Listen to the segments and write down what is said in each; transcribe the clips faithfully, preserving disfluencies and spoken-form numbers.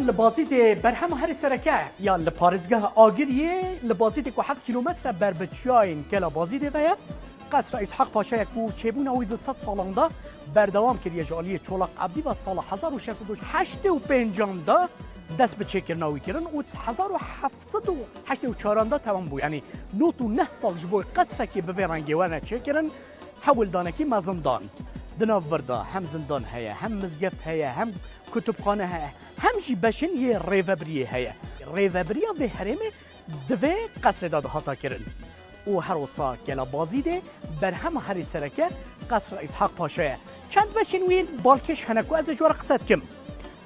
Li Bazîdê berhema herî sereke ya li parêzgeha Agiriyê, li Bazîdê ku heft kîlometre ber bi çiyayên Kela Bazîdê ve ye, Qesra Îshaq Paşa ye ku çêbûna wî di sed salan de berdewam kiriye, ji aliyê Çolak Ebdî ve sala hezar û şeş sed û heştê û pêncan de dest bi çêkirina wî kirin û hezar û heft sed û heştê û çaran de temam bû. Yanî nod û neh sal ji bo qesrekê bi vê rengê werne çêkirin, hewldanekî mezin dan. Di nav vir de hem zindan heye, hem mizgeft heye, hem kutubxane heye, hem jî beşên yê rêvebiriyê heye. Rêvebiriya vê herêmê di vê qesrê de dihata kirin. Û her wisa Kela Bazîdê berhema herî sereke Qesra Îshaq Paşa ye. Çend beşên wî balkêş hene ku ez ê ji we re qise dikim.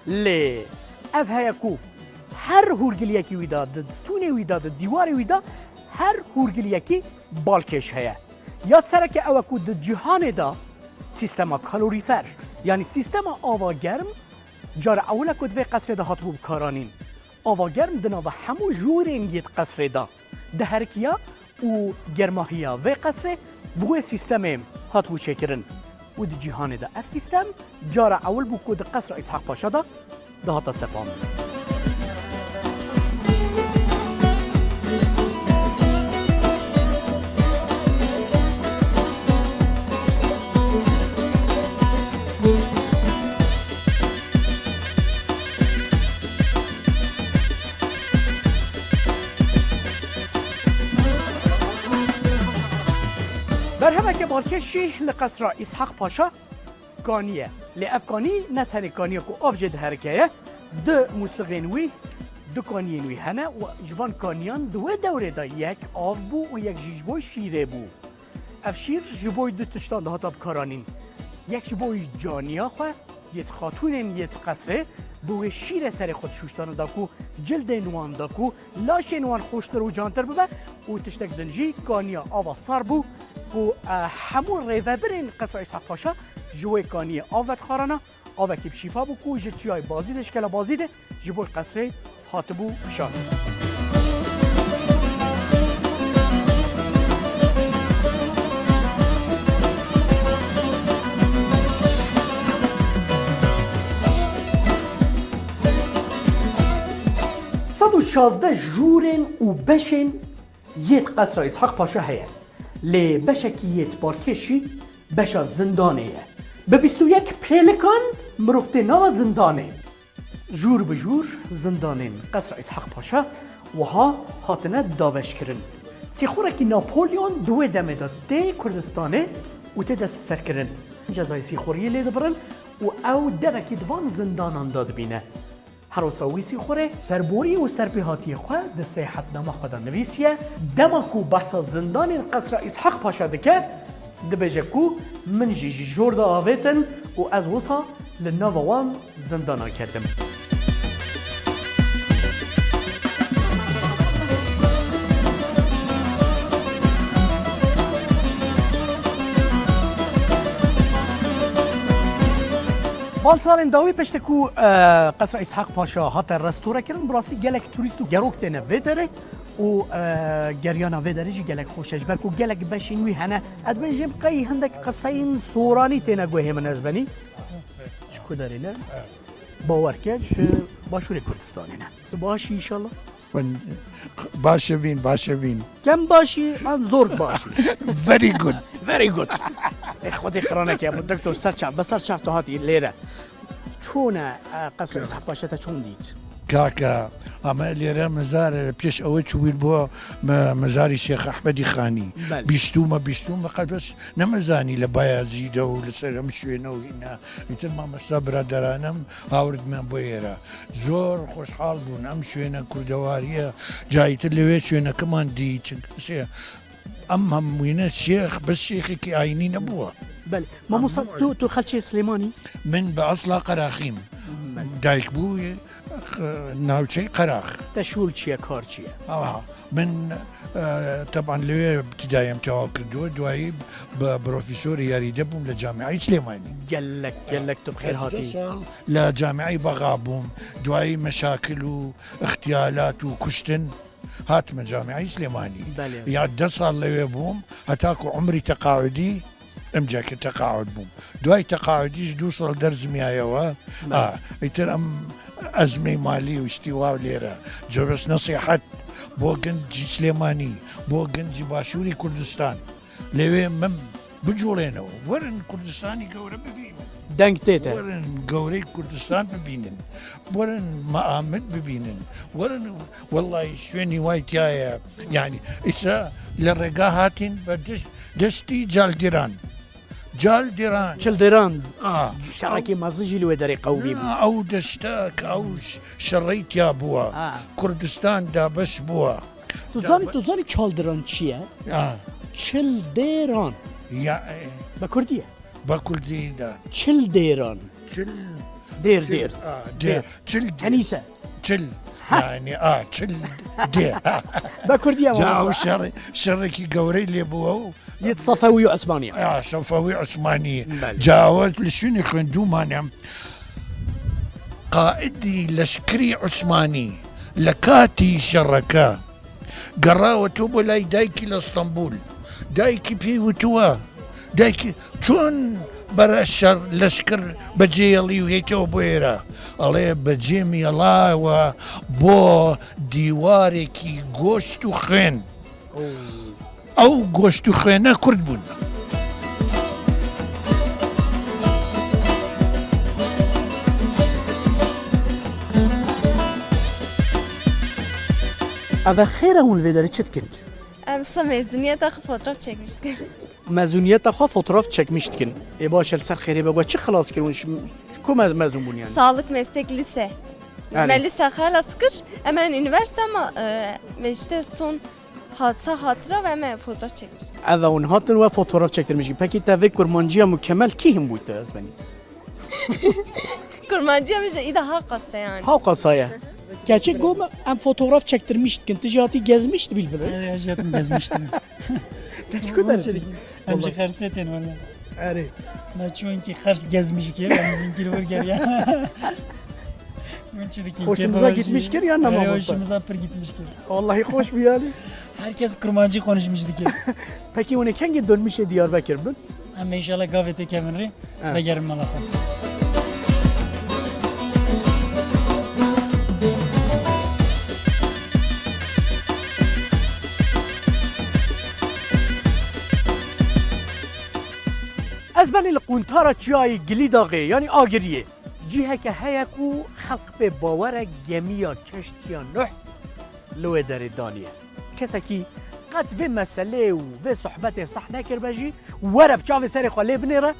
Lê ev heye ku her hûrgiliyekî wî de, di stûnê wî de, di dîwarê wî de her hûrgiliyekî balkêş heye. Ya sereke ew e ku di cîhanê de sîstema kalorîfer, yanî sîstema ava germ, cara ewil e ku di vê qesrê de hatibû bikaranîn. Ava germ di nava hemû jûrên yê di qesrê de diherikiya û germahiya vê qesrê bi wê sîstemê hatibû çêkirin. Û di cîhanê de ev sîstem cara ewil bû ku di Qesra Îshaq Paşa de dihata sepandin. Berhemeke balkêş jî li Qesra Îshaq Paşa kanî ye. Lê ev kanî ne tenê kaniya ku av jê diherike ye. Du muslixên wî, du kaniyên wî hene û ji van kaniyan di wê dewrê de yek av bû û yek jî ji bo şîrê bû. Ev şîr ji bo du tiştan dihata bikaranîn. Yek ji bo caniya xwe, yê xatûnên yê qesrê bi wê şîrê serê xwe dişûştane da ku cildên wan, da ku laşên wan xweştir û cantir bibe û tiştek din jî kaniya ava sar bû ku, e, hemû rêvebirên Qesra Îshaq Paşa ji wê kaniyê av vedixwarana. Avekî bi şîfa bû ku ji çiyayê Bazîdê, ji Kela Bazîdê ji bo qesrê hatibû kişandin. Sed û şazdeh jûrên û beşên yê di Qesra Îshaq Paşa heye. Lê beşekî yê di balkêş jî beşa zindanê ye. Bi bîst û yek pêlikan mirov tê nava zindanê. Jûr bi jûr zindanên Qesra Îshaq Paşa wiha hatine dabeşkirin. Sîxurekî Napolyon di wê demê de tê Kurdistanê û tê desteserkirin. Cezayê sîxuriyê lê dibirin û ew devekî di van zindanan de dibîne. Her wisa wî sîxurê serborî û serpêhatiyê xwe di sêhetnama xwe de nivîsiye. Dema ku behsa zindanên Qesra Îshaq Paşa dike, dibêje ku min jî ji jor de avêtin û ez wisa li nava wan zindana ketim. Van salên dawî piştî ku, e, Qesra Îshaq Paşa hate restore kirin, bi rastî gelek turîst û gerok têne vê derê û, e, geriyana vê derê jî gelek xweş e, ji ber ku gelek beşên wî hene. Ez dibêjim qey hindek qiseyên soranî têne guhê min, ez benî. Ji ku derê ne? Bawer ke ji Başûrê Kurdistanê ne. Tu baş î înşallah? Hûn baş e bîn, baş e bîn. Kem baş î an zor baş î? Very good. Very good. Ê Xwedê xiraneke, bu doktor ser çav, bi ser çav tu hatî lêre. Çûne, e, Qesra Îshaq Paşa te çûn dît? Kaka, ama lêre mezar, e, pêş ew çûbûn bo me-, mezarî Şêx Ehmedî Xanî. Belê. Bîstûme, bîstûme, qet bes nemezanî li Bayezîde û li ser em şwêne û hîna. Îtir mamosta biraderane em hawird me bo êre. Zor xweşhal bûn. Em şwêne kurdewariye, cayîtir li wê şwênekiman dî, çinkî sê-, em hemûyne şêx, bes şêxekî ayînî nebûwa. Belê. Mamosta, tu, tu xelçê Silêmanî? Min bi esla Qeraxîm. Belê. Dayik bû, navçeyê Qerax. Te şûl çi ye, kar çi ye? Aha. Min, e, teban li wê ibtidayê em tewa kirdiwe, duayî bi profesorê yarîde bûm li Camîayê Silêmanî. Gelek, gelek tu bi xêr hatî. Ez du sal li Camîayê Bexa bûm, duayî meşakil û îxtiyalat û kuştin hatime Camîayê Silêmanî. Belê. Ya deh sal li wê bûm, heta ku umrî teqaudî, em ceke teqaud bûm. Duayî teqaudî ji du sal derzimiyayewe. Belê. A, îtir em Ezmê malî û îstîwa lêre. Cewres nesîhet bo gund jî Silêmanî, bo gund jî Başûrî Kurdistan. Lê wê min bicolênew. Werin Kurdistanî gewre bibînin. Deng tê te. Werin gewreyê Kurdistan bibînin. Werin Meamid bibînin. Werin, wellahî şwênî way tiya ye. Yanî, îsa li rêga hatîn be deş-, deştî Caldîran. Caldîran. Çildêran. A. Şerekî mezin jî li wê derê qewimî bû. Na, ew deştek, ew ş-, şerîtiya bûa. A. Kurdistan dabeş bûa. Tu zanî, tu zanî Çaldîran çi ye? A. Çildêran. Ya, e. Be kurdî ye. Be kurdî de. Çildêran. Çil. Dêr, çil, dêr. A, dêr. Dêr. Çil dêr. Henîse. Çil. Ha. Yanî, a, çil dêr. Be kurdî ye. Ca ew şer-, şerekî gewreyî lê bû ew. Yê Sefewî Osmanî. Ya, Sefewî Osmanî. Belê. Ca ew li şûnî xwendû mane. Qaîdî leşkerî Osmanî li katî şereke gerawe to bo lay dayikî li Stenbul. Dayikî pê witiwe. Dayikî çon bere şer leşker becê yelî û hêtiye bo êre. Alê becê min yela we bo dîwarekî goşt û xwên. Oo. Ew goşt û xwêne kurd bûn. Eve xêr e, hûn li vê derê çi dikin? Em sa mezuniyeta xwe fotoğraf çekmiş dikin. Mezuniyeta xwe fotoğraf çekmiş dikin. Ê baş e, li ser xêrê be, we çi xilas kir? Hûn ji, ji ku me-, mezun bûn yani? Sağlık meslek lise. Yani. Me lise xelas kir, em ên üniversite ama, e, me işte son Hat-, sa hatıra ve me fotoğraf çekmiş. Eve hûn hatin we fotoğraf çektirmiş. Peki te vê kurmanciya mükemmel kî him bû te, ez benî? Kurmanciya min jî îda ha qasa yani. Ha qasa ye. Keçik got me, em fotoğraf çektirmiş dikin. Tu jî hatî gezmiş dibî li vir? Ee, ez jî hatim gezmiş dibî. Te ji ku derê? Em ji Xersê tên wele. Erê. Me çunkî Xers gezmiş kir, em vinkî li vir geriya. Min çi dikin? Hoşunuza gitmiş kir ya ne mamosta? Hoşumuza pir gitmiş kir. Vallahi hoş bû yani. Herkes kurmancî konuşmuş dikir. Peki hûn ê kengî dönmüşê Diyarbekir bin? Em inşallah gavê tê kevin rê, ha, vegerin mala xwe. Ez benî li quntara çiyayê Gilîdaxê, yanî Agiriyê. Ciheke heye ku xelq pê bawer e, gemiya keştiya Nuh li wê derê daniye. Kesekî qet vê meselê û vê sohbetê seh nekiribe jî, were bi çavê serê xwe lê binêre,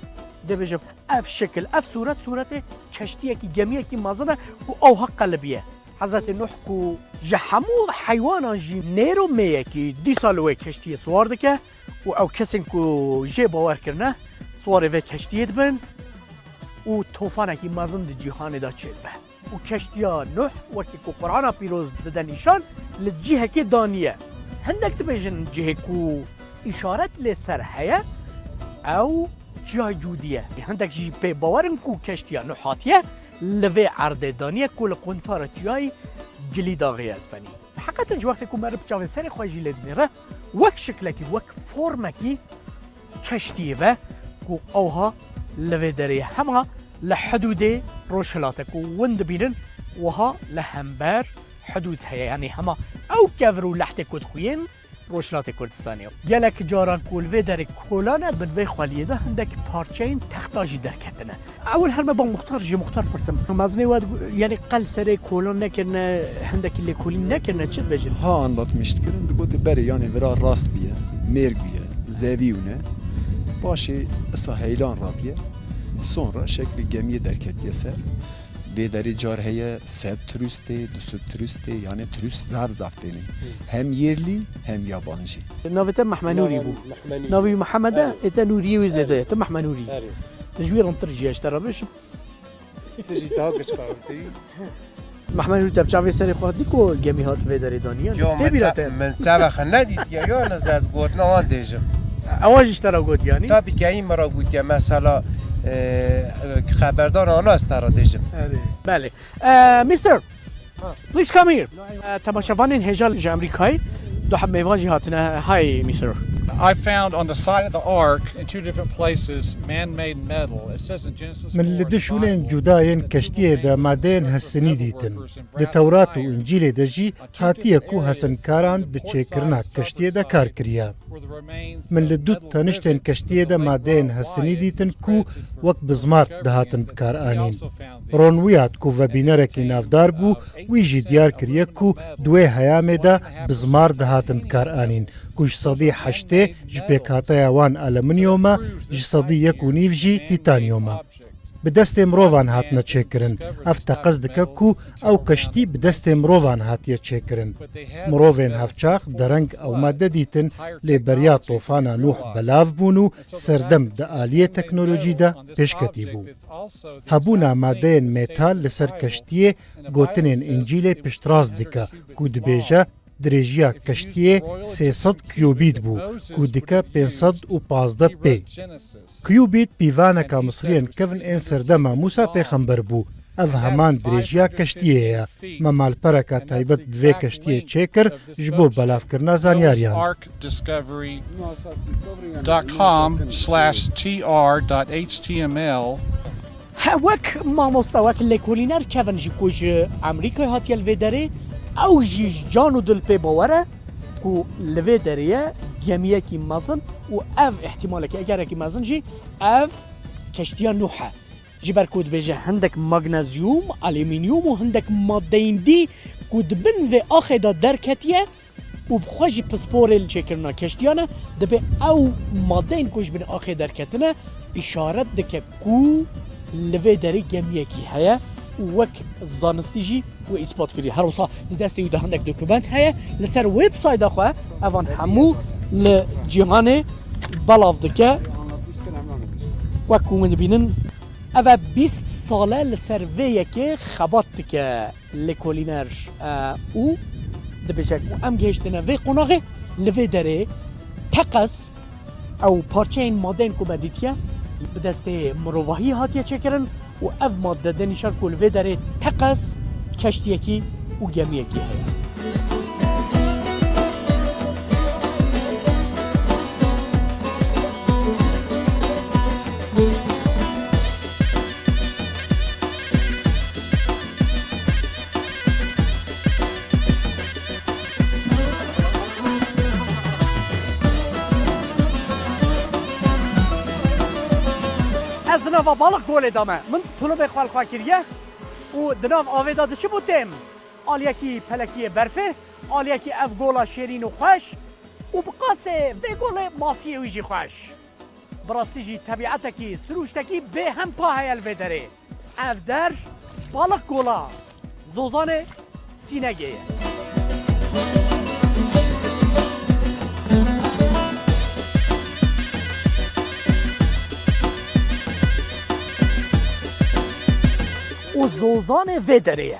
dê bêjim, ev şekil, ev sûret, sûretê keştiyekî, gemiyekî mezin e ku ewha qelibiye. Hezretê Nuh ku ji hemû heywanan jî nêr û mêyekî dîsa li wê keştiyê siwar dike û ew kesên ku jê bawer kirine, siwarê vê keştiyê dibin û tofanekî mezin di cîhanê de çêdibe. Û keştiya Nuh, wekî ku Qur'ana Pîroz dide nîşan, li cihekê daniye. Hindek dibêjin cihê ku îşaret lê ser heye, ew Çiyayê Cûdî ye. Hindek jî pê bawer in ku keştiya Nuh hatiye, li vê erdê daniye ku li quntara çiyayê Gilîdaxê ye, ez benî. Heqeten jî wextê ku meriv çavê serê xwe jî lê dinêre, wek şiklekî, wek formekî keştiyê ve ku ewha li vê derê ye. Hema li hidûdê rojhilat e ku hûn dibînin, wiha li hember hidûd heye. Yanî hema ew kevir û lehtê ku dixuyên Rojhilatê Kurdistanê. Gelek caran ku li vê derê kolan e, bin vê xweliyê de hindek parçeyên texta jî derketine. Ewil her me ba muxtar, ji muxtar pirsim. Mezinê we digo-, yanî qel serê kolan nekirine, hindekî lêkolîn nekirine, çi dibêjin? Ha anlatmiş dikirin, digotê berê yanî vira rast bûye, mêr bûye, zevî wine. Paşê isa heylan rabûye. Sonra şeklê gemiyê derketiye ser. Vê derê car heye sed turistê, du sed turistê, yanî turist zaf zaf têne. Hı. Hem yerli hem yabancı. Navê te Mehme Nûrî bû. Navê Mehme Nûrî. Navê wî Mihemed e, erê, ê te Nûriyê wî zêde ye. Erê. Tu Mehme Nûrî. Erê. Tu ji wî rintir jî ye, ji te re bêjim. Tu jî daha giş qarintî. Mehme Nûrî, te bi çavê serê xwe dî ku gemî hat vê derê daniye? Yo, tê min bîra ça-, te? Min çava xwe nedîtiye, yo, ne ez gotina wan dêjim. Ewa jî ji te re got yanî? Tabî ke hîn min re gotiye, mesela, e, xeberdar ana ez te re dêjim. Erê. Belê. E, mister, ha, please come here. E, temaşevanên hêja ji Amerîkayê, du heb mêvan jî hatine. Hi, mister. I found on the side of the ark in two different places man-made metal. It says in Genesis Min li four, du the şûnên Bible, cuda yên that two keştiyê de remains madeyên of hesinî Bible dîtin. Workers in Di brass Tewrat û and iron Încîlê de jî hatiye ku hesinkaran di çêkirina keştiyê de kar kiriye. Min li du teniştên keştiyê de madeyên hesinî dîtin ku wek bizmar dihatin bikaranîn. Ron Wyatt ku vebînerekî navdar bû, wî jî diyar kiriye ku di wê heyamê de bizmar dihatin bikaranîn, ku ji sedî heştê ji pêkhateya wan alumînyum e, ji sedî yek û nîv jî tîtanyum e. Bi destê mirovan hatine çêkirin. Ev teqez dike ku ew keştî bi destê mirovan hatiye çêkirin. Mirovên hevçax dereng ew madde dîtin, lê beriya tofana Nûh belav bûn û serdem di aliyê teknolojî de pêşketî bû. Hebûna madeyên metal li ser keştiyê gotinên Încîlê piştrast dike ku dibêje, Dirêjiya keştiyê sê sed kiyobît bû, ku dike pênc sed û pazdeh pê. Kiyobît pîvaneka Misriyên kevn ên serdema Mûsa pêxember bû. Ev heman dirêjiya keştiyê ye. Me malpereka taybet bi vê keştiyê çêkir ji bo belavkirina zanyariyan. Ark Discovery dot com slash T R dot H T M L. He, wek mamoste, wek lêkolîner Kevin jî ku ji Amerîkayê hatiye li vê derê, ew jî ji can û dil pê bawer e ku li vê derê ye gemiyekî mezin û ev îhtimalekî egerekî mezin jî ev keştiya Nûh e. Ji ber ku dibêje hindek magnezyum, alumînyum û hindek maddeyên dî ku di bin vê axê de derketiye, û bi xwe jî pisporê li çêkirina keştiyan e, dibê ew madeyên ku ji bin axê derketine îşaret dike ku li vê derê gemiyekî heye û wek zanistî jî wê îspat kiriye. Her wisa di destê wî de hindek dokument heye, li ser websayda xwe evan hemû li cîhanê belav dike. Wek ku hûn dibînin, ev e bîst sal e li ser vê yekê xebat dike. Lêkolîner, e, û dibêje ku em gihiştine vê qonaxê, li vê derê teqez ew parçeyên madeyên ku me dîtiye bi destê mirovahî hatiye çêkirin û ev madde de nîşan ku li vê derê teqez keştiyekî û gemiyekî heye. Ez di nava Balık Golê de me. Min tulumê xwe li xwe kiriye û di nav avê de diçim û têm. Aliyekî pelekiyê berfê, aliyekî ev gola şêrîn û xweş û bi qasê vê golê masiyê wî jî xweş. Bi rastî jî tebîetekî sirûştekî bêhempa heye li vê derê. Ev der Balık Gola Zozanê Sînegê ye. Û Zozanê vê derê ye.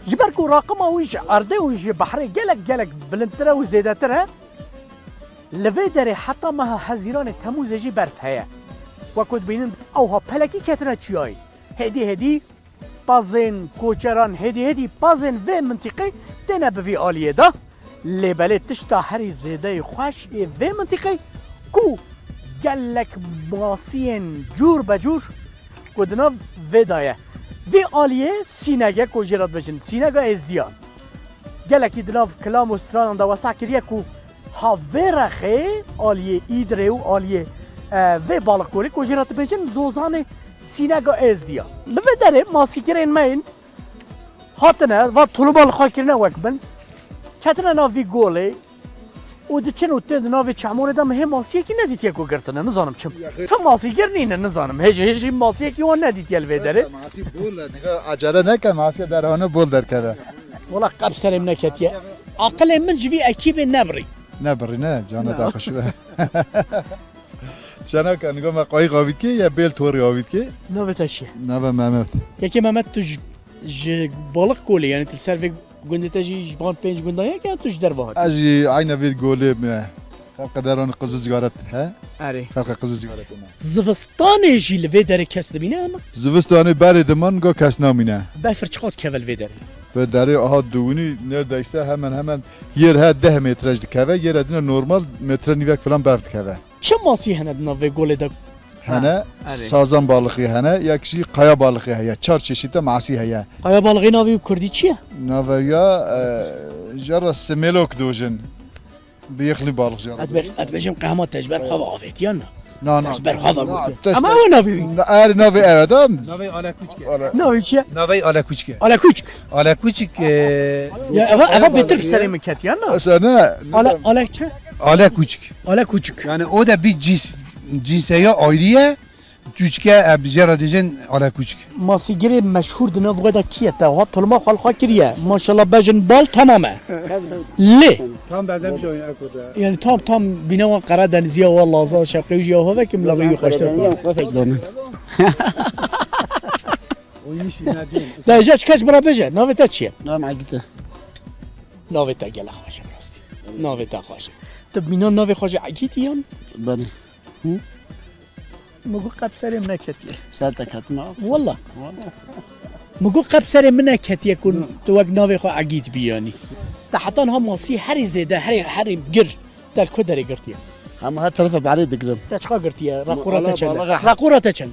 Ji ber ku raqima wî ji erdê û ji behrê gelek gelek bilindtir e û zêdetir e, li vê derê heta meha Hezîranê Temûzê jî berf heye. Wek ku dibînin, ewha pelekî ketine çiyayê. Hêdî hêdî pezên koçeran, hêdî hêdî pezên vê mintîqê têne bi vî aliyê de. Lê belê tişta herî zêdeyê xweş ê vê mintîqê ku gelek masiyên cûr be cûr ku di nav vê de ye. Vê aliyê sînege ku jê re dibêjin sînega êzdiyan. Gelekî di nav kilam û stranan de wesa kiriye ku ha vê rexê aliyê Îdirê û aliyê, e, vê Balıkkolê ku jê re dibêjin zozanê sînega êzdiyan. Li vê derê masîgirên me yên hatine, va tuluma li xwe kirine wek min. Ketine nav vî golê û diçin û tên di navê çemûrê de, min hê masiyekî nedîtiye ku girtine, nizanim çim. Tim masîgir nîne, nizanim. Hê jî, hê jî masiyekî wan nedîtiye li vê derê. Masî bol e, niha acele neke, masiye derhane bol derkeve. Wela qep serê min neketiye. Aqilê min ji vî ekîbê nebirî. Nebirî ne, cana te xweş be. Çenaka, nigo me qayîq avîtkê ya bêl torî avîtkê? Navê te çi ye? Navê Mehmet. Kekê Mehmet, tu ji, ji Balıkkolê, yani tu ser vê gundê te jî ji van pênc gundan yek, yan tu ji derve hatî? Ez jî eyne vê golê me. Xelqê deran Qizilcigare he? Erê. Xelqê Qizilcigare me. Zivistanê jî li vê derê kes dibîne ama? Zivistanê berê diman go kes namîne. Befir çiqat keve li vê derê? Ve derê aha dûnî neredeyse hemen hemen yêr he deh metre ji dikeve, yêre dine normal metre nîvek filan berf dikeve. Çi masî hene di nav vê golê de? Hene, ha, erê. Sazan balığı hene, yek jî qaya balığı heye. Çar çeşîte masî heye. Qaya balığı navê bi kurdî çi ye? Navê ya, e, jera simelok dojin. Bıyıklı balık jera. Ez be-, ez bêjim qehma te ji ber xwe ve avêtiyan na. Na, na. Te ji ber xwe ve gotiye. Ama ew navê wî. Na, er navê ev e da. Navê Alekuçk e. Navê çi ye? Navê Alekuçk e. Alekuçk. Alekuçk, e, ya, eva, eva bêtir bi serê min ketiyan na. Esa ne? Ale, ale çi? Alekuçk. Alekuçk. Yani o da bir cins, cinseya ayrı ye. Çûçke, e, bi jê re dêjin Alekuçk. Masîgirê meşhûr di nav we de kî ye? Te wiha tolma xwe li xwe kiriye. Maşallah bejin bal tamam e. Lê. Tam berdem ji oyun ekoda. Yani tam, tam bîna wan Qeredenizî ya, wa Laza, Şevqê jî ya, hevekim li rî xweştir. Oyun işi ne diyeyim? De je çi keç bira bêje, navê te çi ye? Navê Egît e. Navê te gelek xweş e rastî. Navê te xweş e. Tu bîna navê xwe jî Egît yan? Belê. Hı? Min got qet serê min neketiye. Ser te ketime. Walla. Walla. Min got qet serê min neketiye ku tu wek navê xwe Egît bî yanî. Te heta niha masî herî zêde, herî, herî gir te li ku derê girtiye? Hema her terefe berê digirim. Te çiqa girtiye? Reqora te çend e? Reqora te çend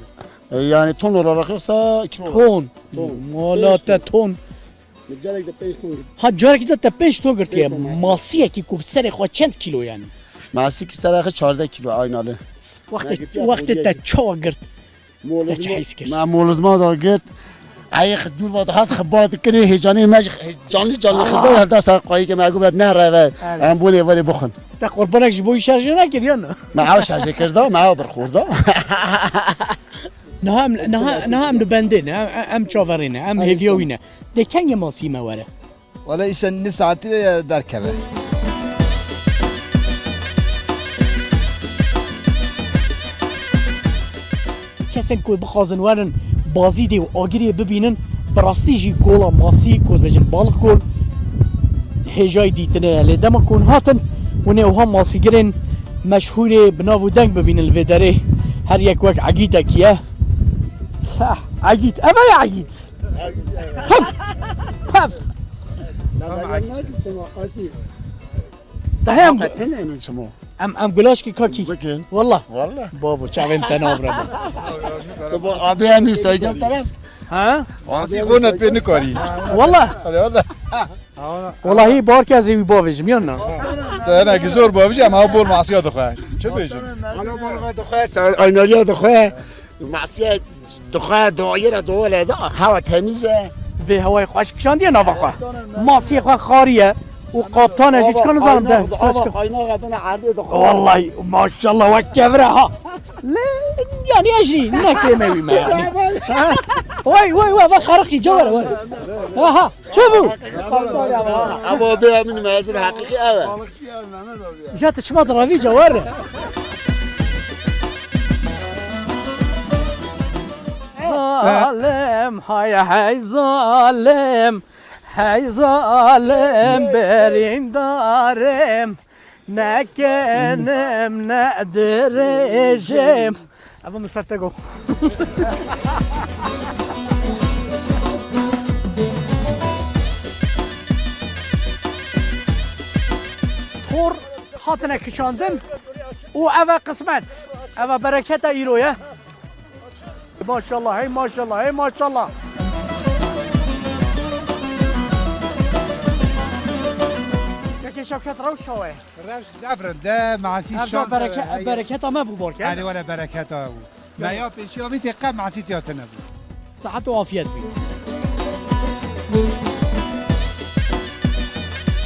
e? E, yani ton olarak yoksa kilo olarak? Ton. Ton. Mala te ton. Carek de pênc ton girt. Ha, carekî de te pênc ton girtiye. Pênc ton masî. Masiyekî ku bi serê xwe çend kilo yani? Masî ki serê xwe çardeh kilo aynalı. Wextê, wextê te çawa girt? Te çi heyz kir? Me molizma da girt. Ayê xwe dûr va dihat xwe ba dikirê, hêcanê me ji canlî canlî xwe da her dest xwe qayî ke me got nereve. Evet. Em bûnê verê bixwin. Te qurbanek ji bo wî şerjê nekir ya ne? Me ew şerjê kir da, me ew birxor da. Niha em, niha, niha em li bendê ne, em, em çaverê ne, em hêviya wî ne. Dê kengê masî me were? Wele îşte nîv saetî derkeve. Kesên ku bixwazin werin Bazîdê û Agiriyê bibînin, bi rastî jî gola masî, ku dibêjin Balık Göl, hêjayî dîtinê ye. Lê dema ku hûn hatin, hûn ê wiha masîgirên meşhûrê bi nav û deng bibînin li vê derê. Her yek wek egîtekî ye. Feh, egît. Ev e ya egît. Pef! Pef! Te heye em, em, em gulaşkî kakî. Bikin. Walla. Walla. Bavo, çavên te nabire. Tu bu abi em saygın taraf. Ha? Asî xwe ne pê nikarî. Walla. Hadi walla. Wallahî barke ez ê wî bavêjim, yan na? Te hinekî zor bavêjî, em ew bol masiya dixwe. Çi bêjim? Alo, bol dixwe, aynaliya dixwe. Masiye dixwe, dayire dole da, hava temiz e. Vê hewayê xweş kişandiye nava xwe. Masiyê xwe xariye û qaptan e jî çika nizanim de. Çika, çika. Ayna gadine erdê dixwe. Wallahî, maşallah, wek kevre ha. Lê, yani ez jî ne kêmê wî me yani. Ha? Vay, vay, vay, vay, xerqî, cewere, vay. Aha, çi bû? Eva bê min mezin heqîqî ev e. Ja, tu çima diravî cewere? Zalim, hay hey zalim, hey zalim, berîndarim, ne kenim, ne dirêjim. Ev min ser te got. Tor hatine kişandin û ev e qismet. Ev e bereketa îro ye. Maşallah, hey maşallah, hey maşallah. Kekê Şevket, rewş çawa ye? Rewş zaf rind e, masî şan bereke-, bereketa me bû barke. Erê wele bereketa bû. Me ya pêşiya vî tê qe masî tiya tine bû. Sihet û afiyet bî.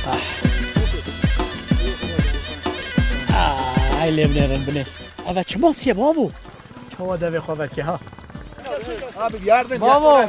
Ah. Ah, ay lê binêrin binê. Eve çi masî ye bavo? Çawa devê xwe veke ha? Abi yardım. Bavo.